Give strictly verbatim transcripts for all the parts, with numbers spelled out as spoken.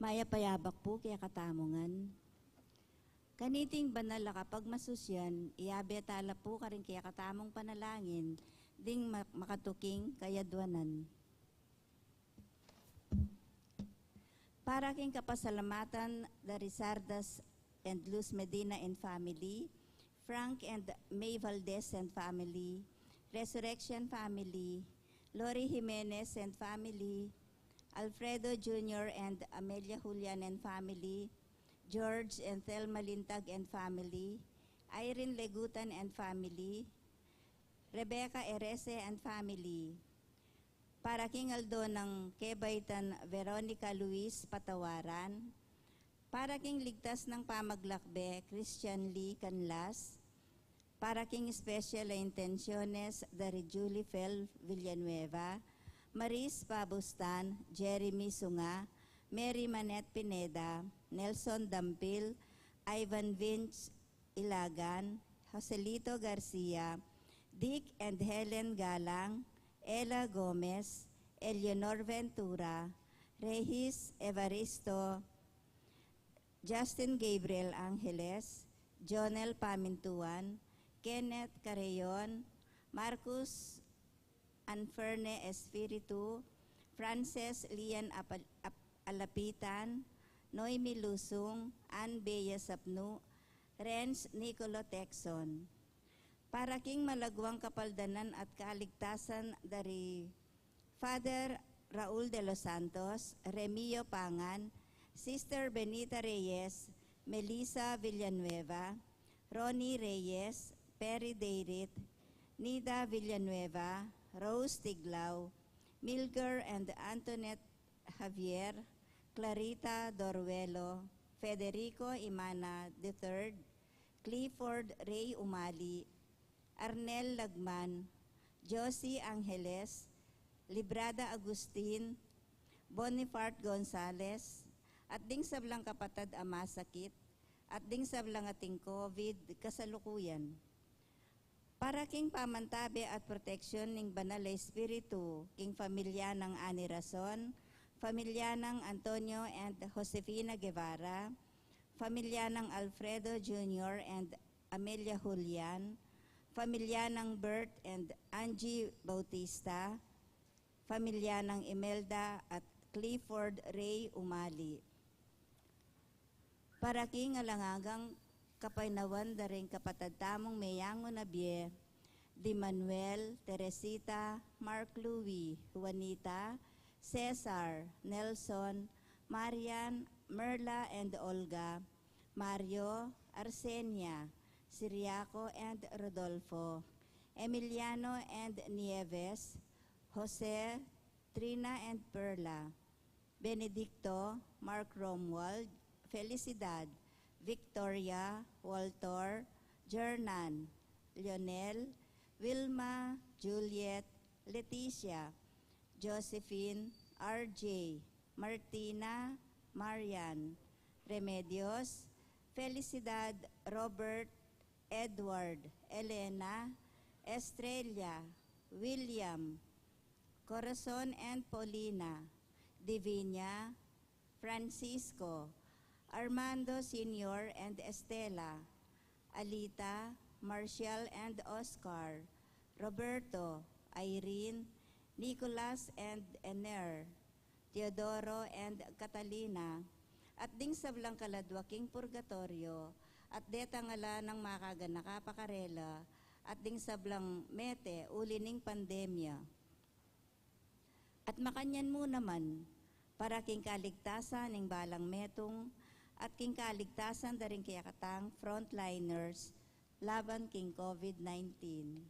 Mayap a yabak pu kekatamu ngan. Kaniting banal a kapagmasusyan, iyabe tala pu karing kekatamung panalangin ding ma-, makatuking kayadwanan. Para king kapasalamatan da Rizardas and Luz Medina and family, Frank and May Valdez and family, Resurrection family, Lori Jimenez and family, Alfredo Junior and Amelia Julian and family, George and Thelma Lintag and family, Irene Legutan and family, Rebecca Erese and family. Para king aldo nang kebaitan Veronica Luis Patawaran, para king ligtas nang pamaglakbe Christian Lee Canlas, para king special a intenciones da ri Julie Fel Villanueva, Maris Pabustan, Jeremy Sunga, Mary Manette Pineda, Nelson Dampil, Ivan Vince Ilagan, Joselito Garcia, Dick and Helen Galang, Ella Gomez, Eleanor Ventura, Regis Evaristo, Justin Gabriel Angeles, Jonel Pamintuan, Kenneth Carreon, Marcus Anferne Espiritu, Frances Lian Apal-, Ap-, Alapitan, Noemi Lusung, Ann Bea Sapnu, Renz Nicolo Texon. Para king malagwang kapaldanan at kaligtasan da ri Father Raul de los Santos, Remio Pangan, Sister Benita Reyes, Melissa Villanueva, Ronnie Reyes, Perry Dayrit, Nida Villanueva, Rose Tiglao, Milger and Antoinette Javier, Clarita Doruelo, Federico Imana the third, Clifford Ray Umali, Arnel Lagman, Josie Angeles, Librada Agustin, Bonifart Gonzales, at ding sablang kapatad a masakit, at ding sablang ating COVID kasalukuyan. Para king pamantabe at proteksyon ning Banal a Espiritu, king pamilya nang Ani Rason, pamilya nang Antonio and Josefina Guevara, pamilya nang Alfredo Junior and Amelia Julian, pamilya nang Bert and Angie Bautista, pamilya nang Imelda at Clifford Ray Umali. Para king alang anggang kapaynawan da ring kapatad tamung meyangu na bie, di Manuel, Teresita, Mark Louie, Juanita, Cesar, Nelson, Marian, Merla and Olga, Mario, Arsenia, Siriaco and Rodolfo, Emiliano and Nieves, Jose, Trina and Perla, Benedicto, Mark Romuald, Felicidad, Victoria, Walter, Jernan, Lionel, Wilma, Juliet, Leticia, Josephine, R J, Martina, Marian, Remedios, Felicidad, Robert, Edward, Elena, Estrella, William, Corazon and Paulina, Divina, Francisco, Armando Senior and Estela, Alita, Marshall and Oscar, Roberto, Irene, Nicolas and Ener, Teodoro and Catalina, at ding sablang kaladwa king purgatoryo, at detang ala nang makaganaka pa karela, at ding sablang mete uli ning pandemya. At makanyan mu naman, para king kaligtasan ning balang metung, at king kaligtasan da ring kekatang frontliners laban king COVID nineteen.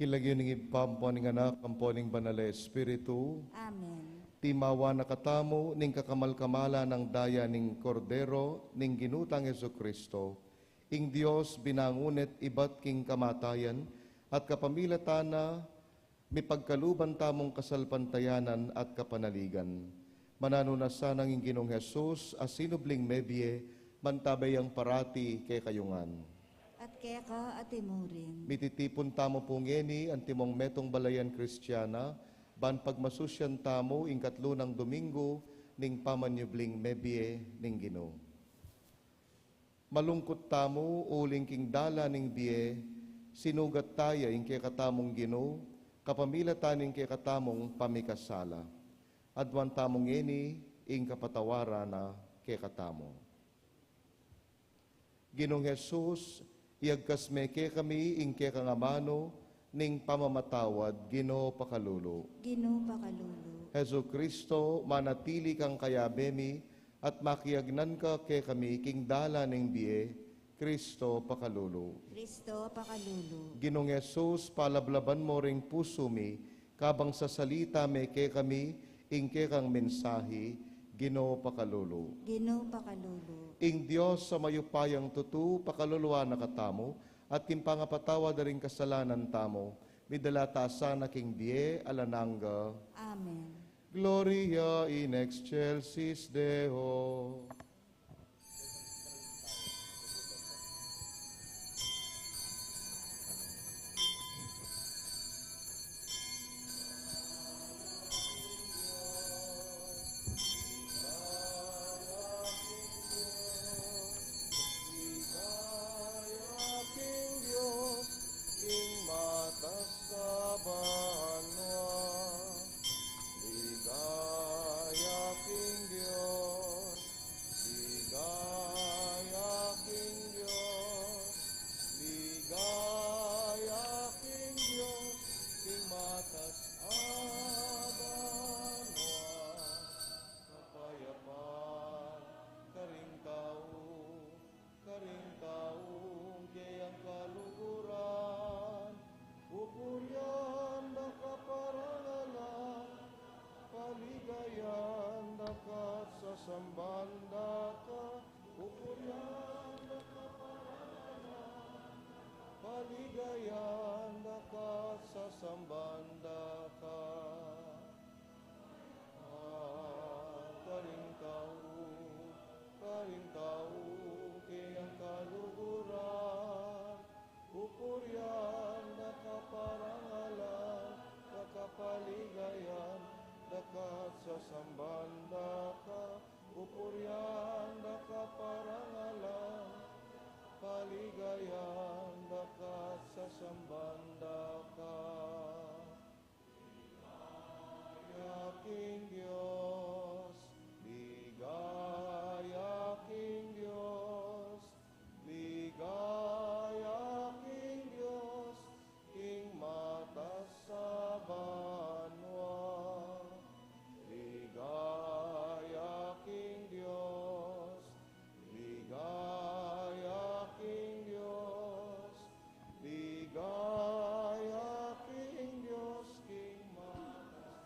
King lagyu ning Ibpa, ampo ning Anak, ampo ning Banal a Espiritu. Amen. Timawa na katamu ning kakamal-kamalan a daya ning Kordero ning Ginu tang Jesucristo, ing Dios binangun ne ibat king kamatayan, at kapamilatan na mipagkaluban tamung kasalpantayanan at kapanaligan. Mananu na sana ing Ginung Jesus a sinubling mebie, mantabe yang parati kekayu ngan. At keka atimurin. Mititipun tamu pu ngeni antimong metung balayan Kristiana, ban pagmasusyan tamu ing katlu nang Domingo ning pamanyubling mebie ning Ginu. Malungkut tamu uling king dalan ning bie, sinugat taya ing kekatamung Ginu, kapamilatan ning kekatamung pamikasala. Aduan tamu ngeni ing kapatawaran na kekatamu. Ginung Jesus, iyagkas me kekami ing kekang amanu ning pamamatawad, Ginu pakalulu. Ginu pakalulu. Jesucristo, manatili kang kayabe mi, at makiagnan ka kekami king dalan ning bie, Cristo pakalulu. Cristo pakalulu. Ginung Jesus, palablaban mo ring pusu mi, kabang sasalita me kekami ing kekang mensahe, Ginu pakalulu. Ginu pakalulu. Ing Dios a mayupayang tutu, pakaluluan na katamu, at king pangapatawad da ring kasalanan tamu, midala ta sana king bie alang angga. Amen. Gloria in excelsis Deo. Ligaya king Dios, king matas a banua. Ligaya king Dios, ligaya king Dios, ligaya king Dios, king matas a banua. Kapayapan karing tau, karing taung keyang kaluguran, pupurian da ka, parangalan, paligayan da ka, sasamban da ka, pupurian da ka, parangalan, paligayan da ka, sasamban da ka. Ah, karing tau, karing tau keyang kaluguran, pupurian da ka, parangalan da ka, paligayan da ka, sasamban da ka, pupurian da ka, parangalan, paligayan da ka, sasamban da ka. Ligaya king Dios, ligaya king Dios, ligaya king Dios, king matas a banua. Ligaya king Dios, ligaya king Dios, ligaya king Dios, king matas.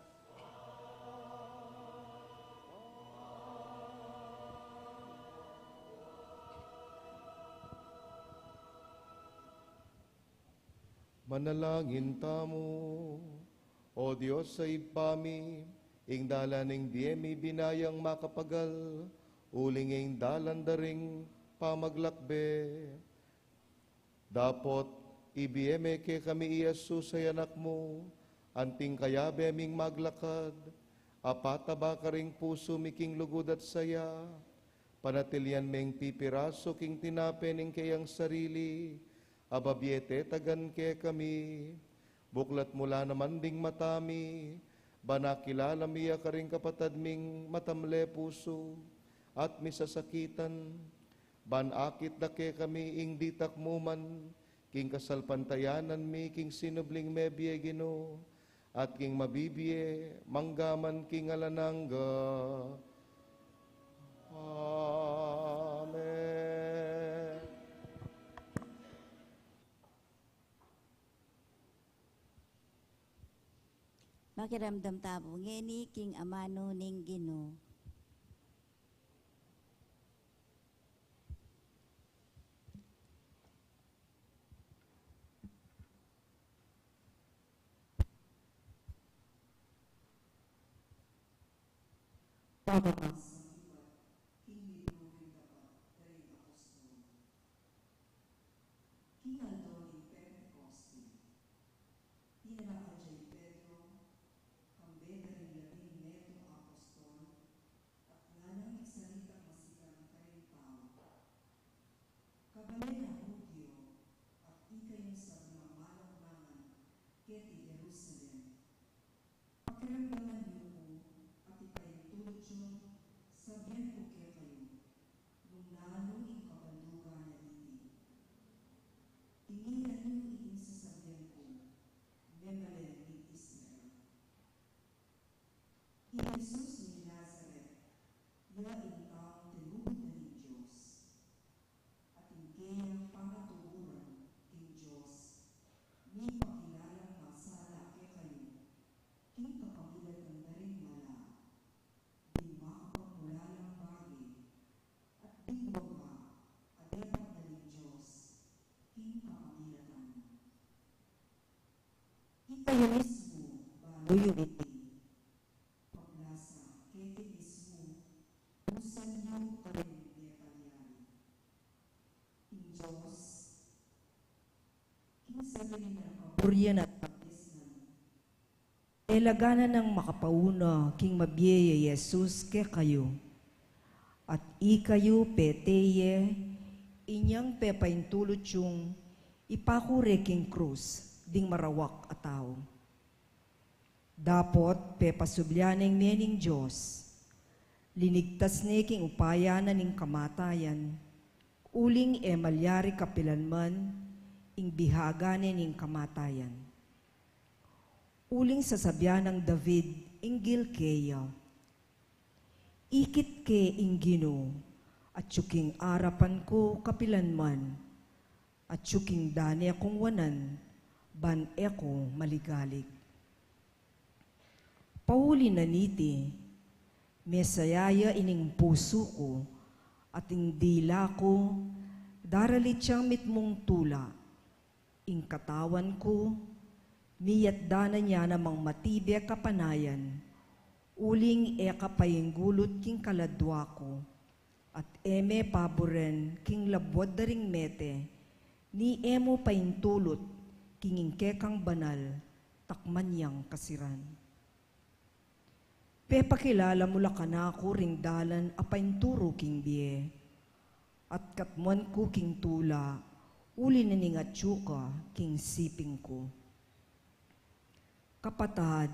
Manalangin tamu. O Dios a Ibpa mi, ing dalan ning bie mi binayang makapagal, uling ing dalan da ring pamaglakbe. Dapot ibie me kekami i Jesus a Anak mu, anting kayabe ming maglakad, apataba karing pusu mi king lugud at saya, panatilian meng pipirasu king tinape ning keyang sarili, a babie tetagan kekami. Buklat mu la naman ding mata mi, ban akilala mi ya karing kapatad ming matamle pusu at misasakitan, ban akit da kekami ing ditak mu man king kasalpantayanan mi king sinubling mebie, Ginu, at king mabibie manggaman king alang angga. Amen. Makiramdam tamu ngeni king amanu ning Ginu. Pamamasa king libru ring Dapat da ring Apostol. King aldo ning Pentekoste, tinalakad ya i Pedro kambe da ring labing metung a apostol, at nganang misalita masikan karing tau. Kabalen a Judio, at ikayung sablang manuknangan keti Jerusalem, pakiramdaman yu ku at ipaintulut yung sabian ku kekayu, nung nanu ing kabandugan na iti. Tinginan yu iting sasabian ku, memalen ning Israel. I Jesus ning Nazaret, ya ing taung tinubud na ning Dios. At ing keyang pangatuburan king Dios, mipakilalang masala kekayu king kapamilatan da ring mala, ding makapagmulalang bage, at ding waga a depat na ning Dios king kapamilatan na. Ikayu mismu, balu yu iti. Paglasa keti mismu, busan yu karin mepalyari. Ing Dios, king sarili nang kaburian at kabisnan, e la gana nang makapauna king mabie ya i Jesus kekayu. At ikayu pete ye, inyang pepaintulut yung ipaku re king krus ding marawak a tau. Dapot pepasublian neng mie ning Dios, linigtas ne king upaya na ning kamatayan, uling e malyari kapilan man ing bihaga ne ning kamatayan. Uling sasabian nang David inggil keya, ikit ke ing Ginu, atyu king arapan ku kapilan man, atyu king dane kung wanan, ban e ku maligalig. Pauli na niti, mesaya ya ining pusu ku, at ing dila ku, daralit yang mitmung tula, ing katawan ku, miyatdanan ya namang matibe kapanayan, uling e ka painggulut king kaladua ku, at e me paburen king labuad da ring mete, ni e mu paintulut king ing kekang banal, takman yang kasiran. Pepakilala mu la kanaku ring dalan a painturu king bie, at katmuan ku king tula, uli na ning atyu ka king siping ku. Kapatad,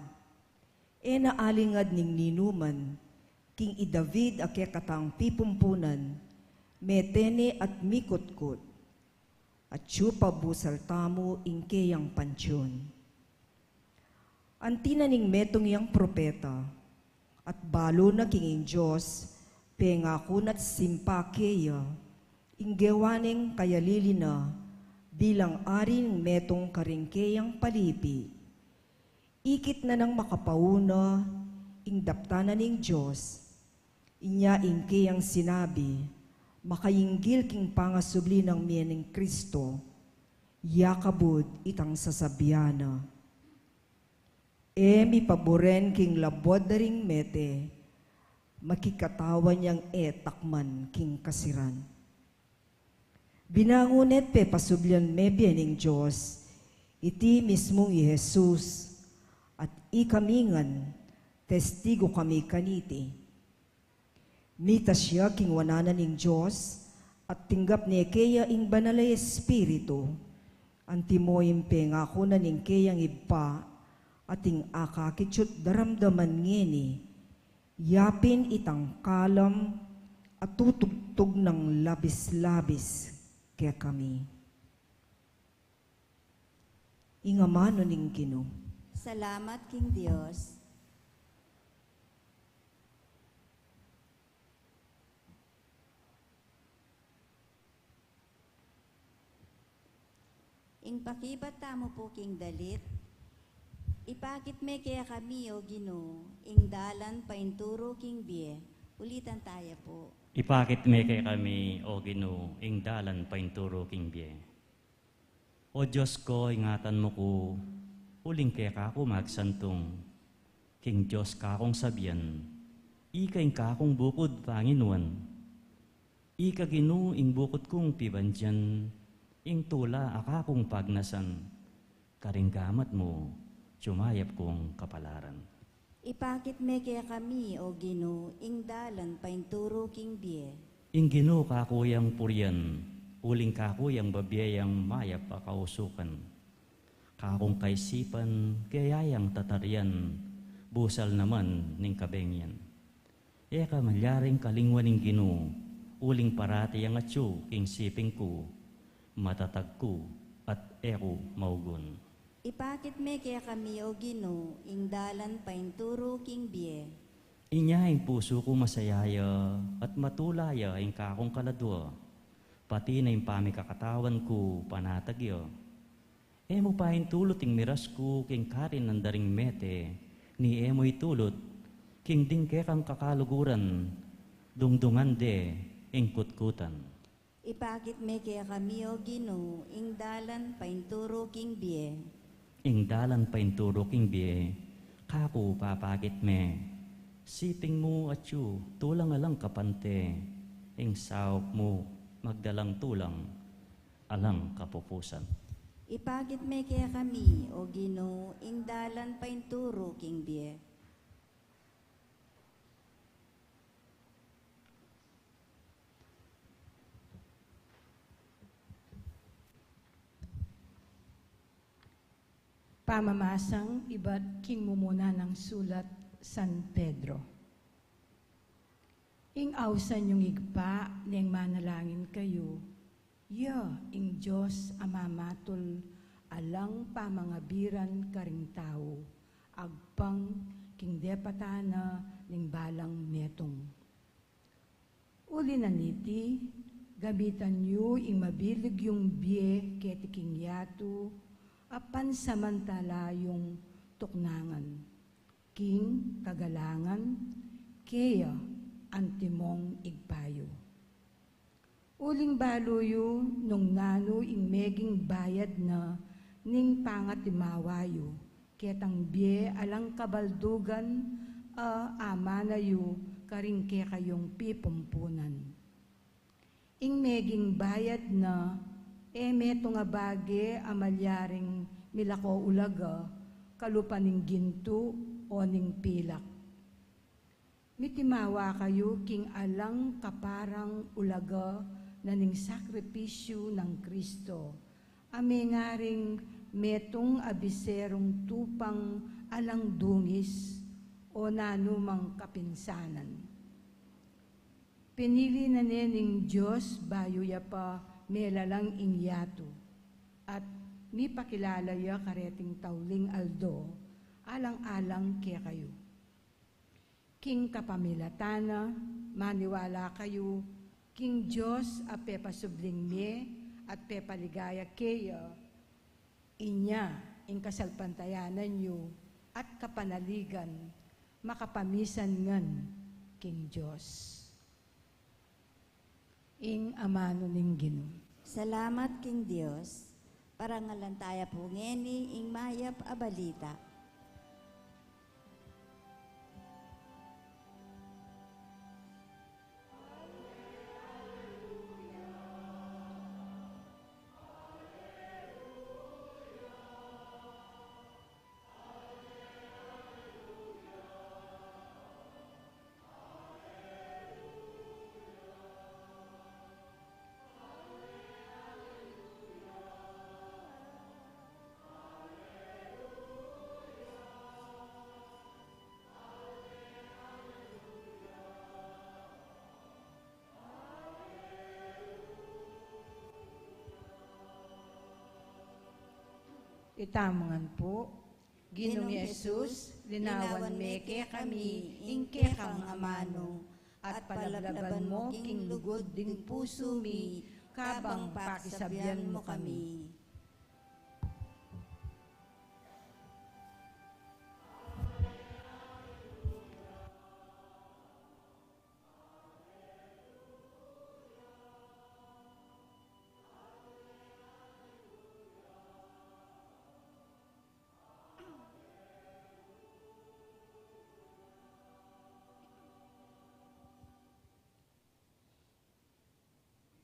e na alingad ning ninuman, king i David a kekatang pipumpunan, mete ne at mikutkut, atyu pa busal tamu ing keyang panteon. Anti na ning metung yang propeta, at balu na king ing Dios pengaku na't simpa keya, ing gewa neng kayalili na bilang ari ning metung karing keyang palipi. Ikit na nang makapauna ing daptan na ning Dios, inya ing keyang sinabi, makainggil king pangasubli nang mie ning Kristo, ya kabud itang sasabian na. E mipaburen king labuad da ring mete, makikatawan yang e takman king kasiran. Binangun ne't pepasublian me bie ning Dios, iti mismung i Jesus, at ikami ngan, testigu kami kaniti. Mitas ya king wanan na ning Dios, at tinggap ne keya ing Banal a Espiritu, antimo ing pengaku na ning keyang Ibpa, at ing akakit yu't daramdaman ngeni, yapin itang kalam a tutugtug nang labis-labis kekami. Ing amanu ning Ginu. Salamat king Dios. Ing pakibat tamu pu king dalit, Ipakit me kekami, O Ginu, ing dalan painturu king bie. Ulitan taya pu. Ipakit me kekami, O Ginu, ing dalan painturu king bie. O Dios ko, ingatan mu ku, uling keka ku magsantung. King Dios kakung sabian, ika ing kakung bukud panginuan. Ika Ginu ing bukud kung pibandian, ing tula a kakung pagnasan, karing gamat mu, sumayap kung kapalaran. Ipakit me kekami, O Ginu, ing dalan painturu king bie. Ing Ginu kaku yang purian, uling kaku yang babie yang mayap a kausukan. Kakung kaisipan, keya yang tatarian, busal naman ning kabengian. E ka malyaring kalingwan ning Ginu, uling parati yang atyu king siping ku, matatag ku, at e ku maugun. Ipakit me kekami, O Ginu, ing dalan painturu king bie. Inya ing pusu ku masaya ya, at matula ya ing kakung kaladua, pati na ing pamikakatawan ku panatag ya. E mu paintulut ing miras ku king karin nang daring mete, ni e mu itulut king ding kekang kakaluguran, dungdungan de ing kutkutan. Ipakit me kekami, O Ginu, ing dalan painturu king bie. Ing dalan painturu king bie, kaku papakit me. Siping mu atyu, tulang alang kapante, ing saup mu, magdalang tulang, alang kapupusan. Ipakit me kekami, O Ginu, ing dalan painturu king bie. Pamamasang ibat king mumuna nang sulat San Pedro. Ing ausan yung Ibpa neng manalangin kayu, ya ing Dios a mamatul alang pamangabiran karing tau, agpang king depatan na ning balang metung. Uli na niti, gamitan yu ing mabilig yung bie keti king yatu, a pansamantala yung tuknangan, king kagalangan, keya antimong Ibpa yu. Uling balu yu nung nanu ing meging bayad na ning pangatimawa yu, ketang bie alang kabaldugan a amana yu karing kekayung pipumpunan. Ing meging bayad na, e metung a bage a malyaring milako ulaga, kalupa ning gintu o ning pilak. Mitimawa kayu king alang kaparang ulaga na ning sakripisyu nang Kristo, a mengaring metung a biserung tupang alang dungis o nanumang kapinsanan. Pinili na ne ning Dios bayu ya pa melalang ing yatu, at mipakilala ya kareting tauling aldo, alang-alang kekayu. King kapamilatan na, maniwala kayu king Dios a pepasubling mie at pepaligaya keya, inya ing kasalpantayanan yu at kapanaligan makapamisan ngan king Dios. Ing amanu ning Ginu. Salamat king Dios. Parangalan taya pu ngeni ing mayap a balita. Itamu ngan pu. Ginung Jesus, linawan me kekami ing kekang amanu, at palablaban mu king lugud ding pusu mi, kabang pakisabian mu kami.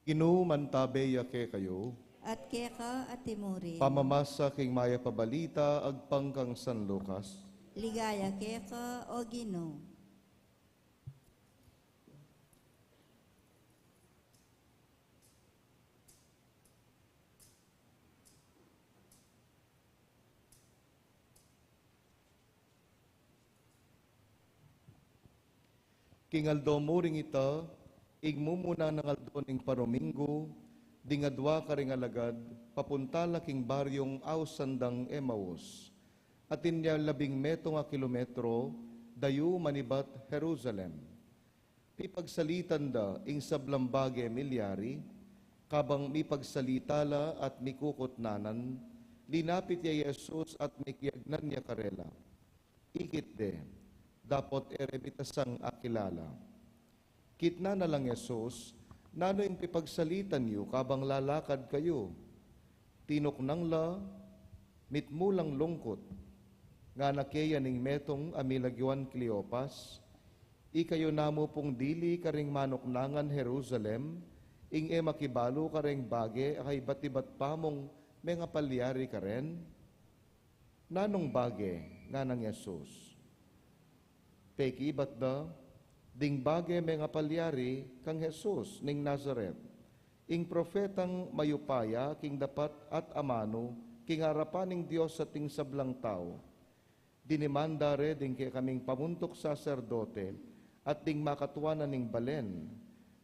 Ginu mantabe ya kekayu. At keka at imurin. Pamamasa king mayap a balita agpang kang San Lucas. Ligaya keka, o Ginu. King aldo mu ring ita, ing mumuna nang aldo ning parominggu, ding adwa karing alagad, papunta la king baryung ausan dang Emaus. Atin ya labing metung a kilometro, dayu manibat Jerusalem. Pipagsalitan da ing sablang bage milyari, kabang mipagsalita la at mikukutnanan, linapit ya i Jesus at mikiagnan ya karela. Ikit de, dapot e re bitasang akilala. Kitnan na lang Jesus, nanu ing pipagsalitan yu kabang lalakad kayu? Tinuknang la, mitmu lang lungkut. Ngana keya ning metung a milagyuan Cleopas, ikayu namu pung dili karing manuknangan Jerusalem, ing e makibalu kareng bage a kaibat-ibat pa mung mengapalyari karen? Nanung bage? Nganang Jesus. Pekibat da, ding bage mengapalyari kang Jesus ning Nazaret, ing propetang mayupaya king dapat at amanu king arapan ning Dios at ning sablang tau. Dinimanda re ding kekaming pamuntuk saserdote at ding makatuanan ning balen,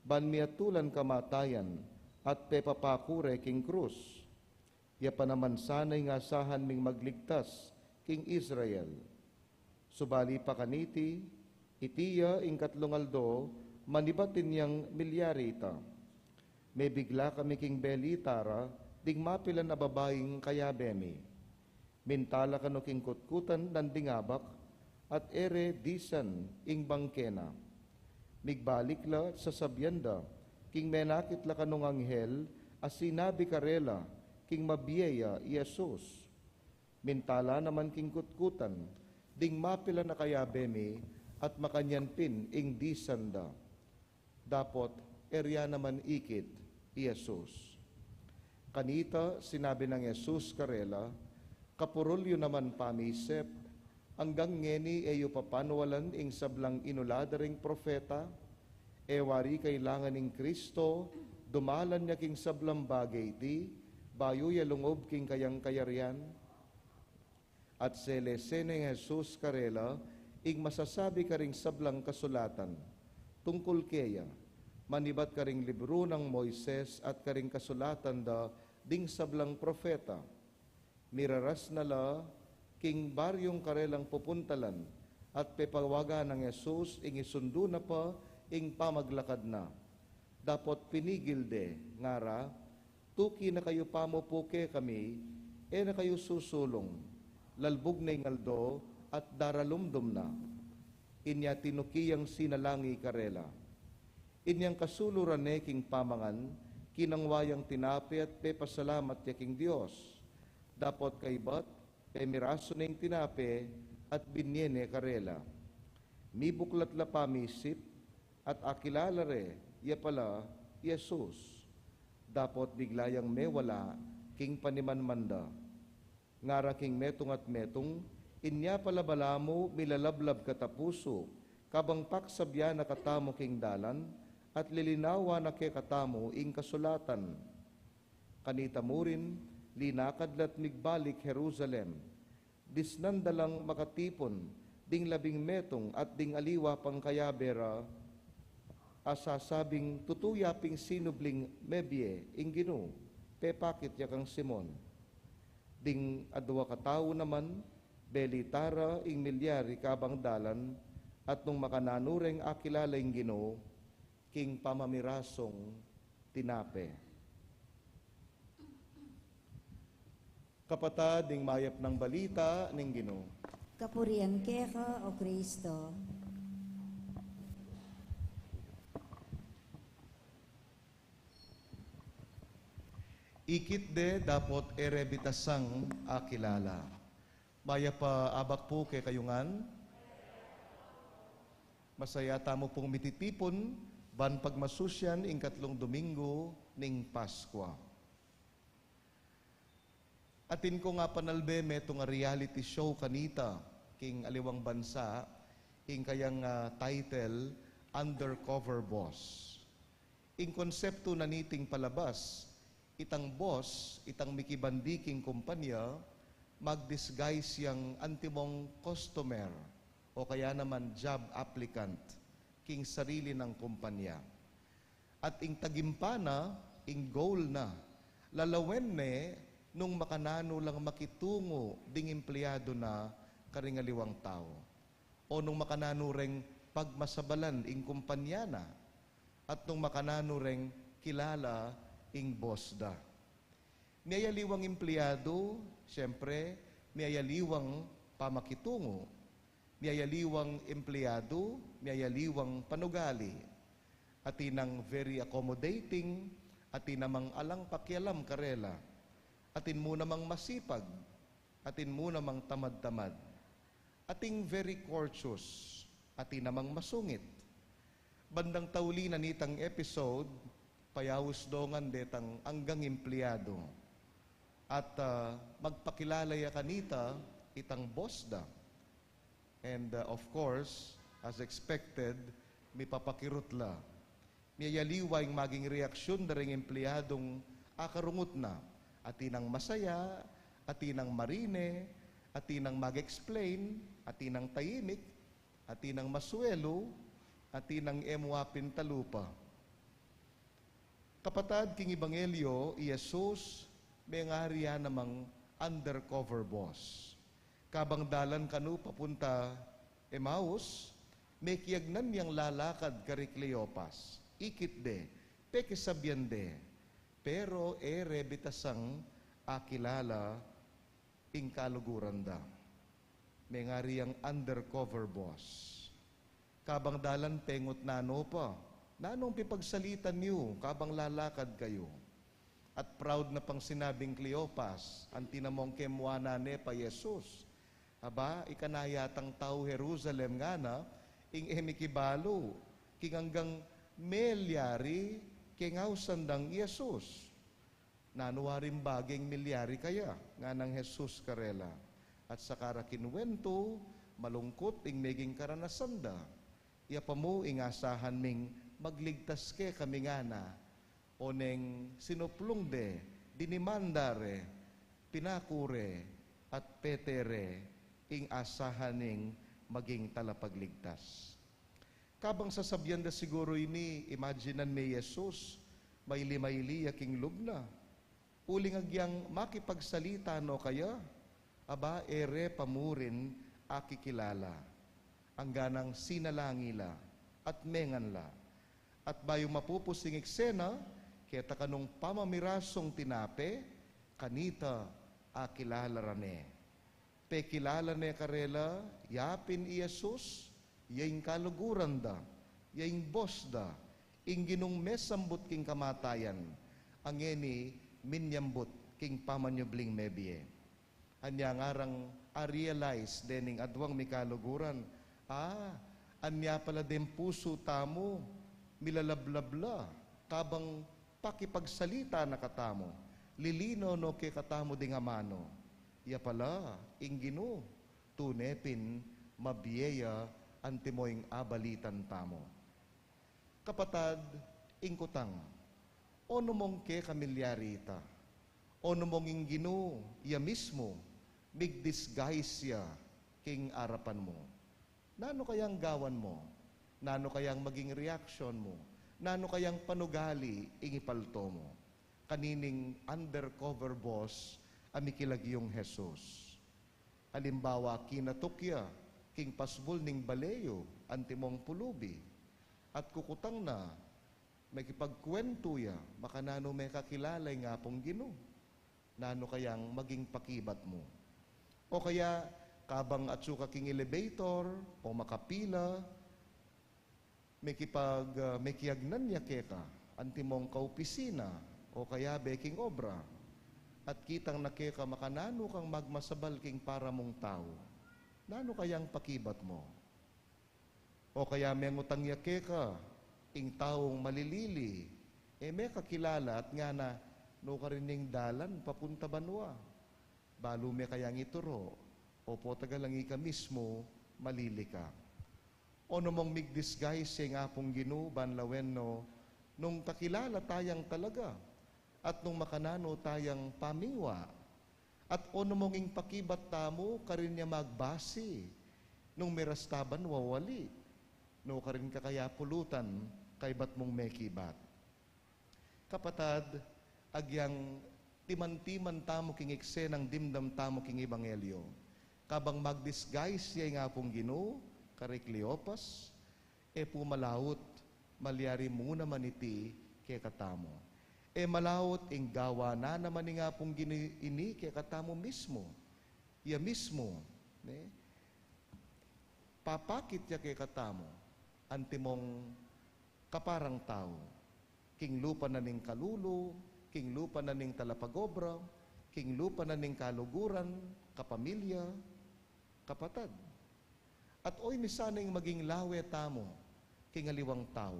ban miatulan kamatayan at pepapaku re king krus. Ya pa naman sana ing asahan ming magligtas king Israel. Subali pa kaniti, iti ya ing katlung aldo manibat inyang milyari ita. Mebigla kami king belita ra ding mapilan a babaing kayabe mi. Minta la kanu king kutkutan nanding abak, at e re disan ing bangke na. Migbalik la at sasabian da king menakit la kanung anghel a sinabi karela king mabie ya i Jesus. Minta la naman king kutkutan ding mapilan a kayabe mi at makanyan pin ing disan da. Dapot e ria naman ikit i Jesus. Kanita sinabi nang Jesus karela, kapurul yu naman pamisip, anggang ngeni e yu pa panwalan ing sablang inula da ring propeta? E wari kailangan ing Kristo dumalan ya king sablang bage iti, bayu ya lungub king kayang kayarian? At selese neng Jesus karela ing masasabi karing sablang kasulatan tungkul keya, manibat karing libru nang Moises at karing kasulatan da ding sablang propeta. Miraras na la king baryung karelang pupuntalan, at pepawagan nang Jesus ing isundu na pa ing pamaglakad na. Dapot pinigil de, ngara, tuki na kayu pamu pu kekami, e na kayu susulung, lalbug ne ing aldo at daralumdum na. Inya tinuki yang sinalangi karela. Inyang kasuluran ne king pamangan, kinangwa yang tinape at pepasalamat ya king Dios. Dapot kaibat, pemirasu ne ing tinape at binye ne karela. Mibuklat la pamisip, at akilala re ya pala i Jesus. Dapot bigla yang mewala king panimanman da. Ngara king metung at metung, inya pala balamu milalablab katapusu, kabang paksabian na katamu king dalan, at lilinawan na kekatamu ing kasulatan. Kanita mu rin, linakad la't migbalik Jerusalem. Disnan da lang makatipun ding labing metung at ding aliwa pang kayabe ra, a sasabing tutu ya ping sinubling mebie ing Ginu, pepakit ya kang Simon. Ding adwa katau naman, belita ra ing milyari kabang dalan, at nung makananu reng akilala ing Ginu, king pamamirasung tinape. Kapatad, ing mayap nang balita ning Ginu. Kapurian keka, o Kristo. Ikit de dapot e re bitasang akilala. Mayap a abak pu kekayu ngan. Masaya tamu pung mititipun Ban pagmasusyan ing katlung Domingo ning Paskua. Atin kung apanalbe metung a reality show kanita king aliwang bansa, ing kayang, ah, title, Undercover Boss. Ing konseptu na niting palabas, itang boss, itang mikibandi king kumpanya, mag-disguise yang antimong customer o kaya naman job applicant king sarili nang kumpanya. At ing tagimpa na, ing goal na, lalawen ne nung makananu lang makitungu ding empleyadu na karing aliwang tau, o nung makananu reng pagmasabalan ing kumpanya na, at nung makananu reng kilala ing boss da. Miyayaliwang empleyadu, siyempre, miyayaliwang pamakitungu, miyayaliwang empleyadu, miyayaliwang panugali. Atin nang very accommodating, atin namang alang pakialam karela, atin mu namang masipag, atin mu namang tamad-tamad. Atin very courteous, atin namang masungit. Bandang tauli na nitang episode, payaus dongan detang anggang empleyadu. At, ah, magpakilala ya kanita itang boss da. And, uh, of course, as expected, mipapakirut la. Miyayaliwa ing maging reaksyun da ring empleyadung akarungut na. Atin nang masaya, atin nang marine, atin nang mag-explain, atin nang taimik, atin nang masuelu, atin nang e mu apintalupa. Kapatad, king Ebanghelyo, i Jesus mengari ya namang undercover boss. Kabang dalan kanu papunta Emmaus, mekiagnan yang lalakad kari Cleopas. Ikit de, pekisabian de, pero e re bitasang akilala ing kaluguran da. Mengari yang undercover boss. Kabang dalan pengut nanu pa, nanung pipagsalitan yu kabang lalakad kayu? At proud na pang sinabing Cleopas, anti namong kemuanan ne pa Jesus. Aba, ikanayatang tau Jerusalem ngana, ing e mikibalu king anggang melyari keng ausan dang Jesus. Nanu waring bageng milyari kaya? Nganang Jesus karela. At saka ra kinwentu, malungkut ing meging karanasan da. Ya pa mu ing asahan ming magligtas kekami ngana, oneng sinuplung de, dinimanda re, pinaku re, at pete re ing asahan ning maging talapagligtas. Kabang sasabian da siguru ini, imaginan me i Jesus, maili-maili ya king lub na. Uling agyang makipagsalita no kaya, aba, e re pa mu rin akikilala. Angganang sinalangi la, at mengan la. At bayu mapupus ing eksena, keta kanung pamamirasung tinape, kanita akilala ra ne. Pekilala ne karela, ya pin i Jesus, ya ing kaluguran da, ya ing boss da, ing Ginung mesambut king kamatayan, a ngeni minyambut king pamanyubling mebie. Anya ngarang a-realize dening aduang mikaluguran, ah, anya pala deng pusu tamu, milalablab la, kabang pakipagsalita na katamu, lilinaw no kekatamu ding amanu. Ya pala, ing Ginu, tune pin mabie ya antimo ing abalitan tamu. Kapatad, ing kutang, onu mong kekamilyari ita? Onu mong ing Ginu, ya mismu, mig-disguise ya king arapan mu? Nanu kayang gawan mu? Nanu kayang maging reaksyon mu? Nanu kayang panugali ing ipalto mu kanining undercover boss a mikilagyung Jesus? Alimbawa, kinatuk ya king pasbul ning bale yu antimong pulubi, at kukutang na, makipagkwentu ya, makananu me kakilala ing Apung Ginu. Nanu kayang maging pakibat mu? O kaya, kabang atsu ka king elevator o makapila, mekipag, ah, mekiagnan ya keka antimong kaopisina o kayabe king obra, at kitang na keka makananu kang magmasabal king para mung tau. Nanu kayang pakibat mu? O kaya mengutang ya keka Ing taung malilili, e me kakilala at ngana, "Nu karin ing dalan papunta banua?" Balu me kayang ituru, o potagalang ika mismu malili ka? O nu mong mig-disguise ya ing Apung Ginu ban lawen no nung kakilala tayang talaga at nung makananu tayang pamingwa? At o nu mong ing pakibat tamu karin ya magbasi nung miras ta ban wawali? Nu karin ka kaya pulutan kaybat mung mekibat? Kapatad, agyang timan-timan tamu king eksenang dimdam tamu king ebanghelyo. Kabang mag-disguise ya ing Apung Ginu kari Cleopas, e pu malaut, malyari mu naman iti kekatamu. E malaut ing gawa na naman ing Apung Ginu ini kekatamu mismu. Ya mismu, ne? Papakit ya kekatamu, antimong kaparang tau, king lupa na ning kalulu, king lupa na ning talapagobra, king lupa na ning kaluguran, kapamilya, kapatad. At oyni sana ing maging lawe tamu king aliwang tau.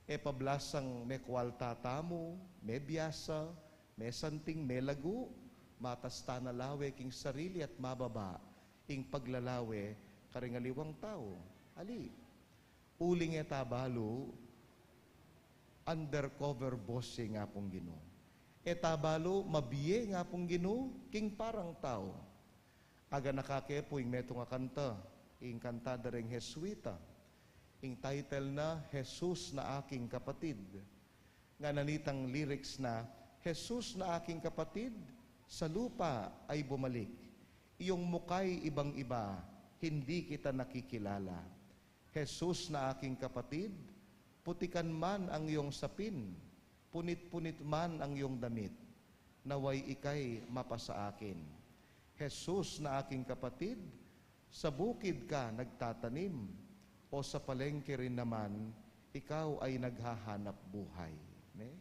E pablasang mekualta tamu, mebiasa, mesanting, melagu, matas ta na lawe king sarili at mababa ing paglalawe karing aliwang tau. Ali, uling e ta balu undercover boss ya ing Apung Ginu. E ta balu mabie ing Apung Ginu king parang tau. Aganaka ke pu ing metung a kanta, ing kanta da ring Jesuita. Ing title na, Jesus na Aking Kapatid. Ngana nitang lyrics na, "Jesus na aking kapatid, sa lupa ay bumalik. Iyong mukay ibang-iba, hindi kita nakikilala. Jesus na aking kapatid, putikan man ang iyong sapin, punit-punit man ang iyong damit, nawa'y ika'y mapasa akin. Jesus na aking kapatid, sa bukid ka nagtatanim, o sa palengke rin naman, ikaw ay naghahanap buhay." Ne?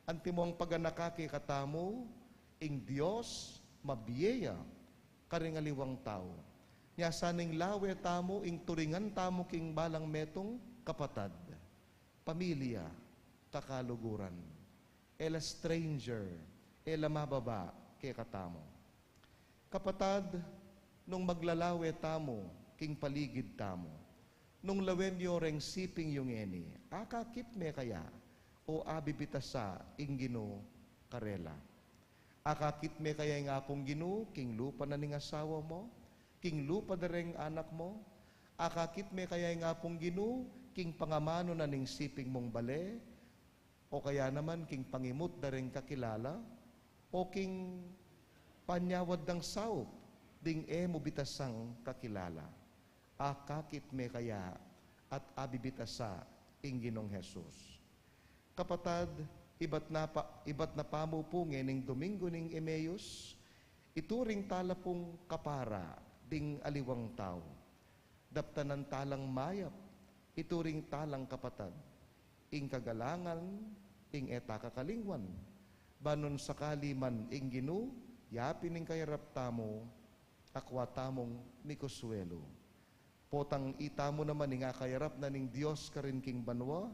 Antimong paganaka kekatamu, ing Dios mabie ya karing aliwang tau. Nya sana ing lawe tamu, ing turingan tamu king balang metung kapatad, pamilya, kakaluguran, e la stranger, e la mababa kekatamu. Kapatad, nung maglalawe tamu king paligid tamu, nung lawen yu reng siping yu ngeni, akakit me kaya o abibitasa ing Ginu karela? Akakit me kaya ing Apung Ginu king lupa na ning asawa mu, king lupa da reng anak mu? Akakit me kaya ing Apung Ginu king pangamanu na ning siping mung bale, o kaya naman king pangimut da reng kakilala, o king panyawad dang saup ding e mu bitasang kakilala? Akakit me kaya at abibitasa ing Ginung Jesus? Kapatad, ibat na pa, ibat na pamu pu ngening Domingo ning Emmaus, ituring tala pung kapara ding aliwang tau. Daptanan talang mayap, ituring talang kapatad. Ing kagalangan, ing e ta kakalingwan. Ban nung sakali man ing Ginu yapin ing kayarap tamu, akwa tamung mikusuelu. Potang itamu naman ing akayarap na ning Dios karin king banua,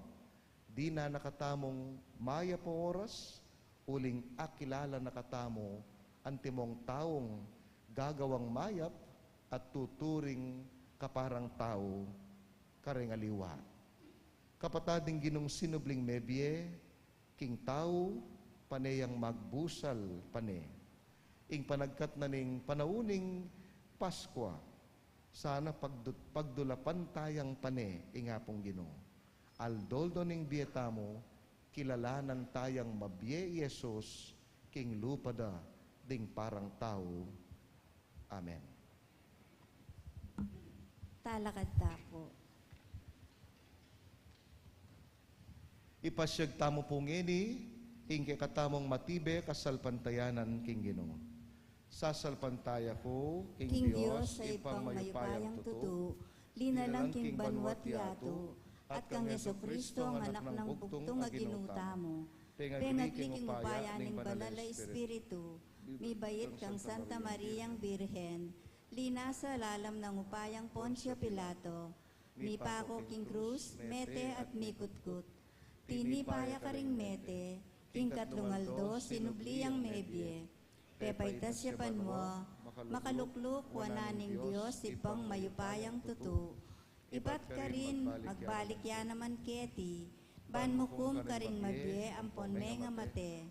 dinan na katamung mayap a oras, uling akilala na katamu antimong taung gagawang mayap at tuturing kaparang tau karing aliwa. Kapatad, ing Ginung sinubling mebie king tau, pane yang magbusal pane. Ing panagkat na ning panaun ning Paskua, sana pagdu-, pagdulapan tayang pane ing Apung Ginu. Aldo-aldo ning bie tamu, kilalanan tayang mabie i Jesus king lupa da ding parang tau. Amen. Talakad ta pu. Ipasiag tamu pu ngeni ing kekatamung matibe kasalpantayanan king Ginu. Sasalpantaya ku king Dios, Ibpang mayupayang tutu, linalang king banua't yatu, at kang Jesucristo, ang Anak nang bugtung a Ginu tamu, pengagli king upaya ning Banal a Espiritu, mibait kang Santa Mariang Birhen, linasa lalam nang upayang Poncio Pilato, Mipako king krus, mete at mikutkut. Tinipa ya karing mete, king katlung aldo sinubli yang mebie. Pepaitas ya banua, makalukluk wanan ning Dios Ibpang mayupayang tutu. Ibat karin magbalik ya naman keti, ban mukum karing mabie ampon mengamate.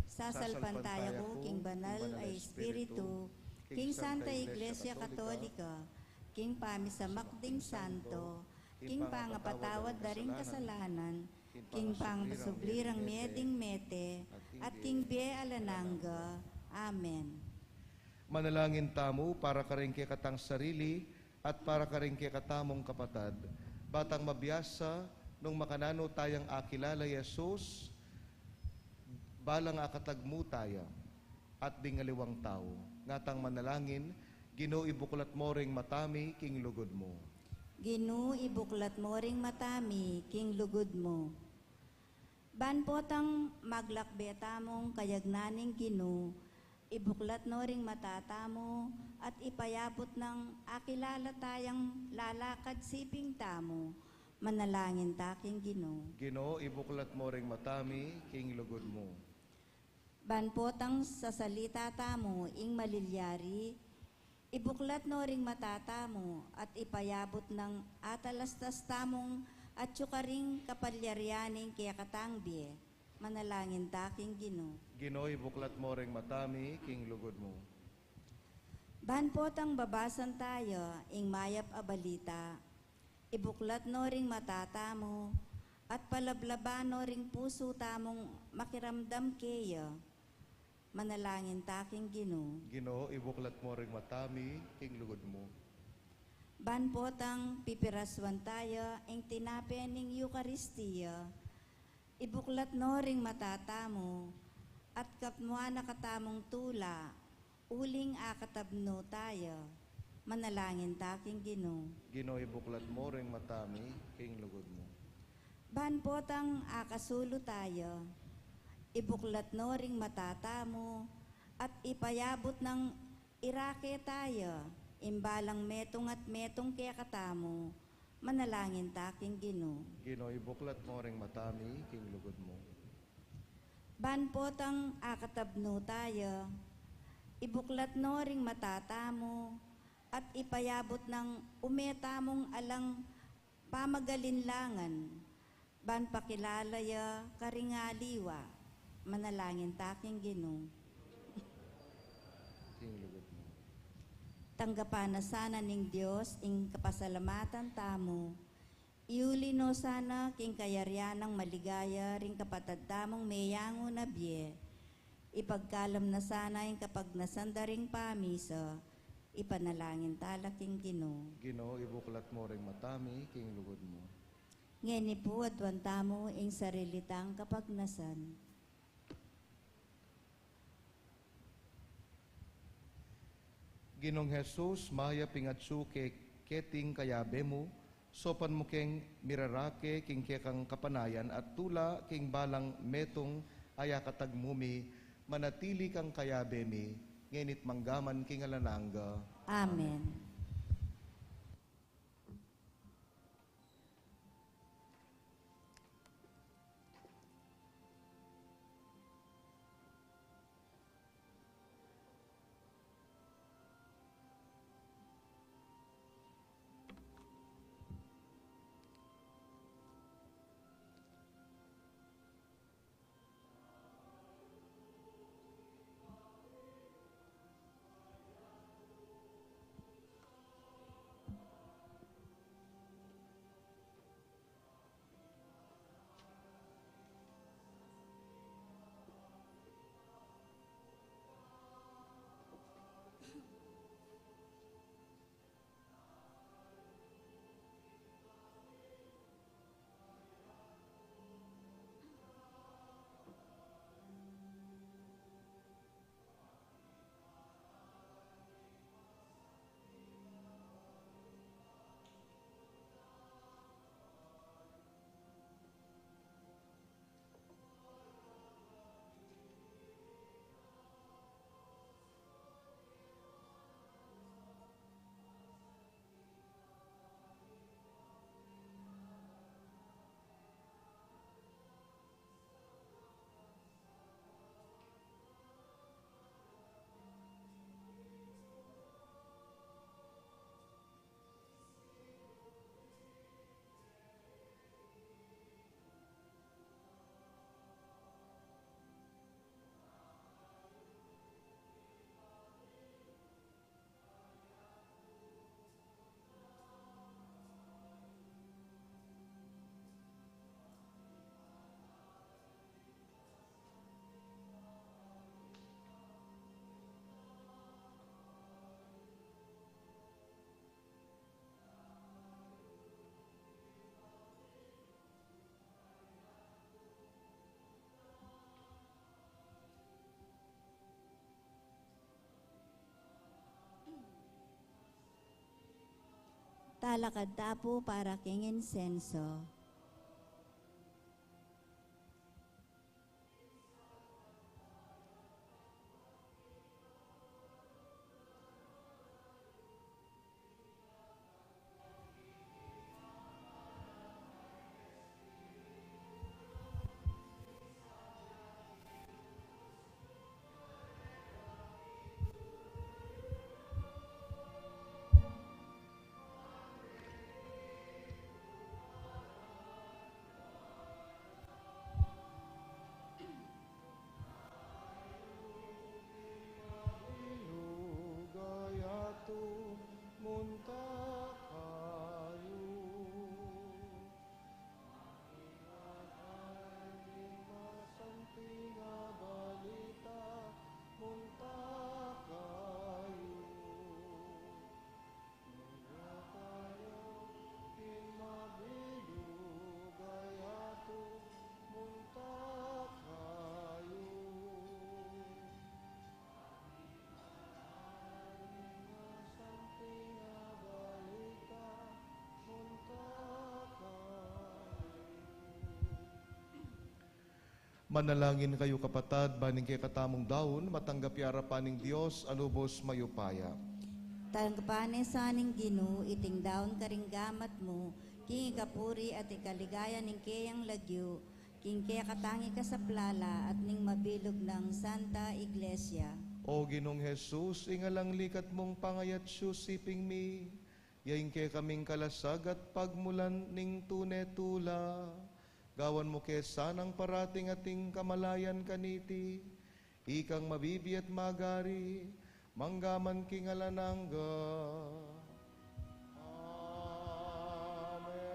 Sasalpantaya ku king banal a Espiritu, king Santa Iglesia Katolika, king pamisamak ding santo, king pangapatawad da ring kasalanan, king pangpasubli rang mie ding mete, at king bie alang angga. Amen. Manalangin tamu para karing kekatang sarili at para karing kekatamung kapatad, ba tang mabiasa nung makananu tayang akilala i Jesus, balang akatagmu taya at ding aliwang tau. Ngatang manalangin, Ginu, ibuklat mu ring mata mi king lugud mu. Ginu, ibuklat mu ring mata mi king lugud mu. Ban potang maglakbe tamung kayagnan ning Ginu, ibuklat no ring mata tamu at ipayabut nang akilala tayang lalakad siping tamu. Manalangin ta king Ginu. Ginu, ibuklat mu ring mata mi king lugud mu. Ban potang sasalita tamu ing malilyari, ibuklat no ring mata tamu at ipayabut nang atalastas tamung atyu karing kapalyarian ning kekatang bie. Manalangin ta king Ginu. Ginu, ibuklat mu ring mata mi king lugud mu. Ban potang babasan taya ing mayap a balita, ibuklat no ring mata tamu at palablaban no ring pusu tamung makiramdam keya. Manalangin ta king Ginu. Ginu, ibuklat mu ring mata mi king lugud mu. Ban potang pipiraswan taya ing tinape ning Eukaristia, ibuklat no ring mata tamu at kapnuan na katamung tula uling akatabnu taya. Manalangin ta king Ginu. Ginu, ibuklat mu ring mata mi king lugud mu. Ban potang akasulu taya, ibuklat no ring mata tamu at ipayabut nang irake taya ing balang metung at metung kekatamu. Manalangin ta king Ginu. Ginu, ibuklat mu ring mata mi king lugud mu. Ban potang akatabnu taya, ibuklat no ring mata tamu at ipayabut nang ume tamung alang pamagalinlangan, ban pakilala ya karing aliwa. Manalangin ta king Ginu. King lugud mu. Tanggapan na sana ning Dios ing kapasalamatan tamu. Iuli no sana king kayarian nang maligaya ring kapatad tamung meyangu na bie. Ipagkalam na sana ing kapagnasan da ring pamisa. Ipanalangin ta la king Ginu. Ginu, ibuklat mu ring mata mi king lugud mu. Ngeni pu aduan tamu ing sarili tang kapagnasan. Ginung Jesus, mayap ing atsu ke keting kayabe mu, saupan mu keng mirarake king kekang kapanayan at tula king balang metung a akatagmu mi, manatili kang kayabe mi, ngeni't mangga man king alang angga. Amen. Lalakad ta pu para king insenso. Manalangin kayu, kapatad, ban ing kekatamung daun matanggap ya arapan ning Dios a lubos mayupaya. Tanggapan na sa ning Ginu iting daun karing gamat mu, king ikapuri at ikaligaya ning keyang lagyu, king kekatang ikasaplala at ning mabilug nang Santa Iglesia. O Ginung Jesus, ing alang likat mung pangayatsu siping mi, ya ing kekaming kalasag at pagmulan ning tune tula. Gawan mu ke sanang parating ating kamalayan kaniti, ikang mabibie at magari, mangga man king alang angga. Amen.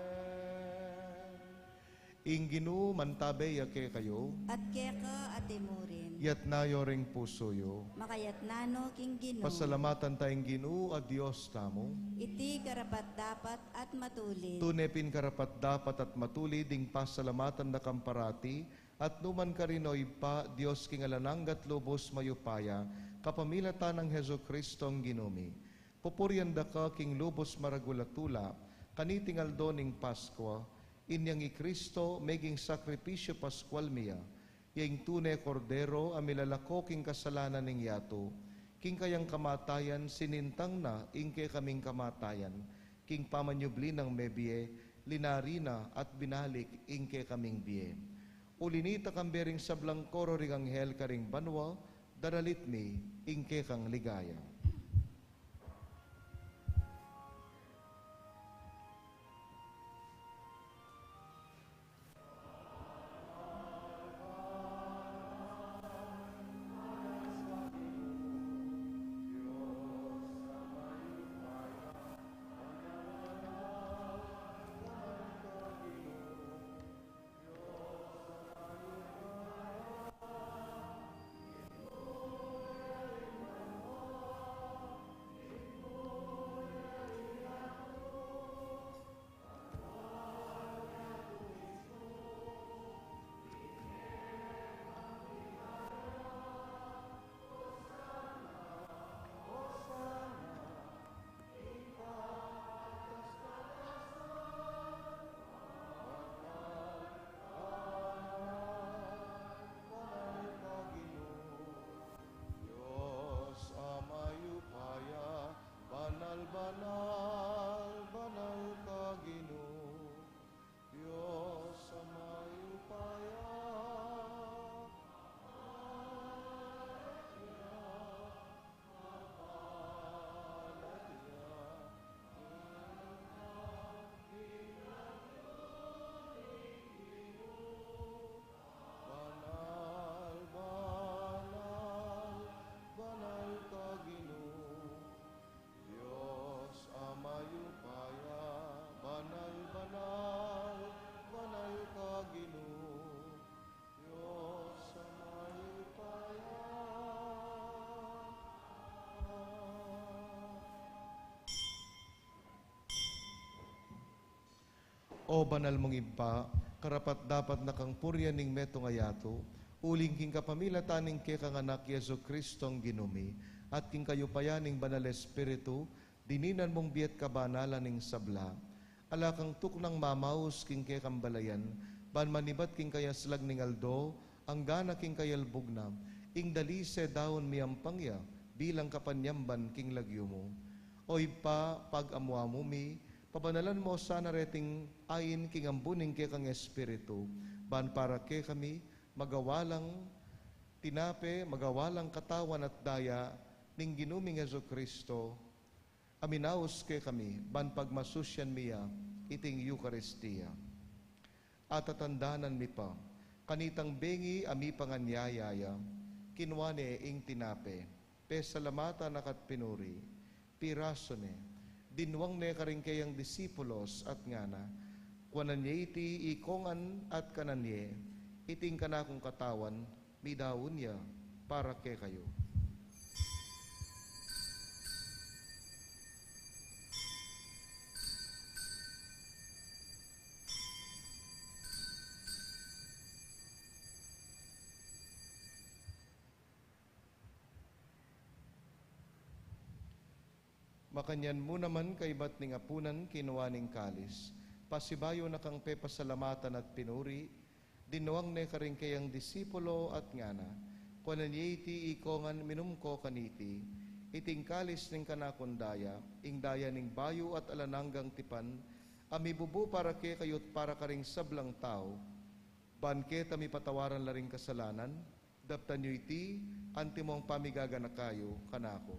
Ing Ginu mantabe ya kekayu. At keka at imurin. Yatna yu ring pusu yu. Makayatna no king Ginu. Pasalamatan ta ing Ginu a Dios tamu. Iti karapat-dapat at matulid. Tune pin karapat-dapat at matulid ing pasalamatan da ka parati, at nukarin man, O Ibpa, Dios king alang angga at lubos mayupaya, kapamilatan nang Jesucristong Ginu mi. Pupurian da ka king lubos maragul a tula, kaniting aldo ning Paskua, inyang i Kristo meging sakripisyu Paskual mi ya, ya ing tune Kordero a milalako king kasalanan ning yatu, king kayang kamatayan sinintang na ing kekaming kamatayan, king pamanyubli nang mebie, linari na at binalik ing kekaming bie. Uli nita, kambe ring sablang koro ring anghel karing banua, daralit mi ing kekang ligaya. Dios a mayupaya, banal, banal, banal ka Ginu. Dios a mayupaya, banal, banal, banal ka Ginu. Dios a mayupaya, banal, banal, banal ka Ginu. Dios a mayupaya. O banal mung Ibpa, karapat-dapat na kang purian ning metung a yatu, uling king kapamilatan ning kekang Anak Jesucristong Ginu mi, at king kayupayan ning Banal Espiritu, Dininan mung bie at kabanalan ning sabla, ala kang tuknang mamaus king kekang balayan, ban manibat king kayaslag ning aldo, anggana king kayalbug na, ing dalise daun miyampang ya, bilang kapanyamban king lagyu mu. O Ibpa, pag-amu-amu mi, pabanalan mo sana reting ain king ambu ning kekang Espiritu, ban para kekami, magawa lang tinape, magawa lang katawan at daya ning Ginu ming Jesucristo, a minaus kekami, ban pagmasusyan mi ya iting Eukaristia. Atatandanan mi pa, kanitang bengi a mipanganyaya ya, kinua ne ing tinape, pesalamatan na ka't pinuri, pirasu ne, dinwang ne karing keyang disipulos at ngana, kuanan ye iti ikongan at kanan ye, iti ing kanakung katawan, midaun ya para kekayu. Makanyan mu naman kaibat ning apunan kinua ne ing kalis, pasibayu na kang pepasalamatan at pinuri, dinwang ne karing keyang disipulo at ngana, kuanan ye iti ikongan, minum ko kaniti, iti ing kalis ning kanakung daya, ing daya ning bayu at alang anggang tipan, a mibubu para kekayu't para karing sablang tau, ban keta mipatawaran la ring kasalanan, daptan yu iti antimong pamigaganaka yu kanaku.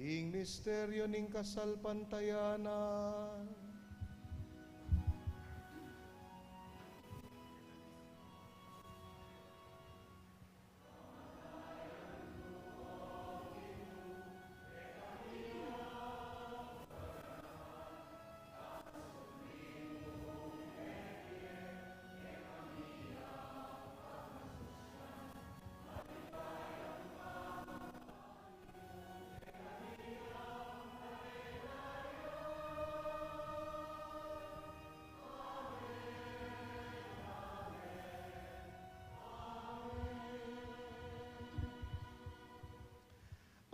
Ing misteryu ning kasalpantayanan.